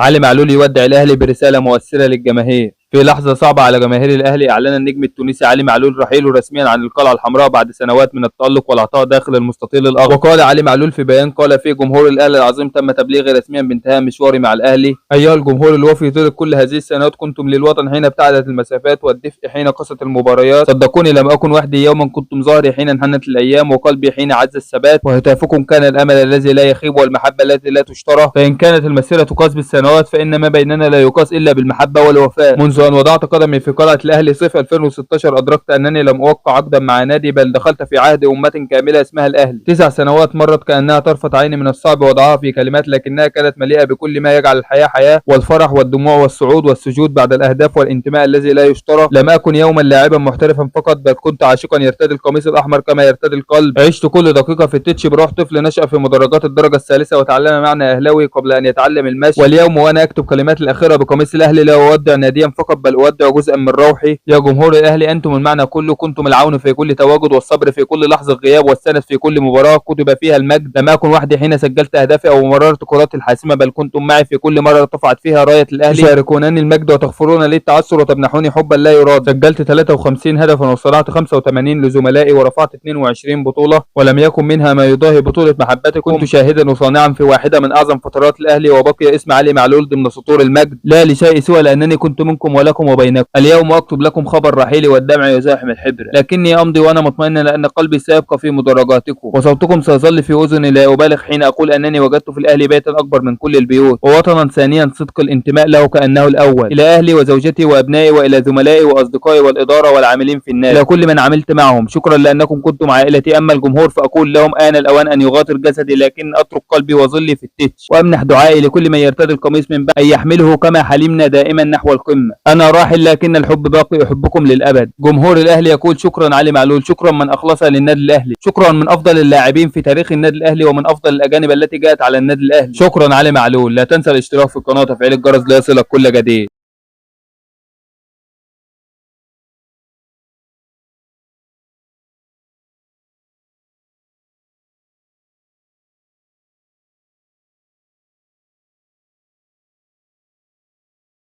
علي معلول يودع الاهلي برساله مؤثره للجماهير. في لحظة صعبة على جماهير الأهلي، أعلن النجم التونسي علي معلول رحيله رسميا عن القلعة الحمراء بعد سنوات من التألق والعطاء داخل المستطيل الأخضر. وقال علي معلول في بيان قال فيه: جمهور الأهلي العظيم، تم تبليغي رسميا بانتهاء مشواري مع الأهلي. أيها الجمهور الوفي، طيلة كل هذه السنوات كنتم للوطن حين ابتعدت المسافات والدفء حين قست المباريات. صدقوني لم أكن وحدي، يوما كنتم ظهري حين انحنت الأيام، وقلبي حين عز الثبات، وهتافكم كان الأمل الذي لا يخيب والمحبة التي لا تشترى. فإن كانت المسيرة تقاس بالسنوات، فإن ما بيننا لا يقاس إلا بالمحبة والوفاء. منذ أن وضعت قدمي في قلعة الأهلي صيف 2016 أدركت أنني لم أوقع عقدا مع نادي، بل دخلت في عهد أمة كاملة اسمها الأهلي. 9 سنوات مرت كأنها طرفة عين، من الصعب وضعها في كلمات، لكنها كانت مليئة بكل ما يجعل الحياة حياة، والفرح والدموع والصعود والسجود بعد الأهداف والانتماء الذي لا يشترى. لم أكن يوما لاعبا محترفا فقط، بل كنت عاشقا يرتدي القميص الأحمر كما يرتدي القلب. عشت كل دقيقة في التتش بروح طفل نشأ في مدرجات الدرجة الثالثة وتعلم معنى أهلاوي قبل أن يتعلم المشي. واليوم وأنا أكتب كلمات الأخيرة بقميص الأهلي، لا أودع ناديا فقط، بل أودع جزءا من روحي. يا جمهور الأهلي، أنتم المعنى كله، كنتم العون في كل تواجد، والصبر في كل لحظة غياب، والسند في كل مباراة كتب فيها المجد. لم أكن وحدي حين سجلت أهدافي أو مررت كرات الحاسمة، بل كنتم معي في كل مرة ارتفعت فيها راية الأهلي، تشاركونني المجد وتغفرون لي التعثر وتمنحوني حبا لا يراد. سجلت 53 هدفا وصنعت 85 لزملائي، ورفعت 22 بطولة، ولم يكن منها ما يضاهي بطولة محبتكم. كنت شاهدا وصانعا في واحدة من أعظم فترات الأهلي، وبقي اسم علي معلول ضمن سطور المجد، لا لشيء سوى لأنني كنت منكم ولكم وبينكم. اليوم أكتب لكم خبر رحيلي والدمع يزاحم الحبر، لكني أمضي وأنا مطمئن لأن قلبي سيبقى في مدرجاتكم، وصوتكم سيظل في أذني. لا أبالغ حين أقول أنني وجدت في الأهلي بيتا أكبر من كل البيوت، ووطنا ثانيا صدق الانتماء له كأنه الأول. إلى أهلي وزوجتي وأبنائي، وإلى زملائي وأصدقائي والإدارة والعاملين في النادي، إلى كل من عملت معهم، شكرا لأنكم كنتم عائلتي. أما الجمهور فأقول لهم: آن الأوان أن يغادر جسدي، لكن أترك قلبي وظلي في التتش، وأمنح دعائي لكل من يرتدي القميص من بعد أن يحمله كما حلمنا دائما نحو القمة. أنا راحل لكن الحب باقي، أحبكم للأبد. جمهور الأهلي يقول: شكرا علي معلول، شكرا من أخلص للنادي الأهلي، شكرا من أفضل اللاعبين في تاريخ النادي الأهلي ومن أفضل الأجانب التي جاءت على النادي الأهلي. شكرا علي معلول. لا تنسى الاشتراك في القناة وتفعيل الجرس ليصلك كل جديد.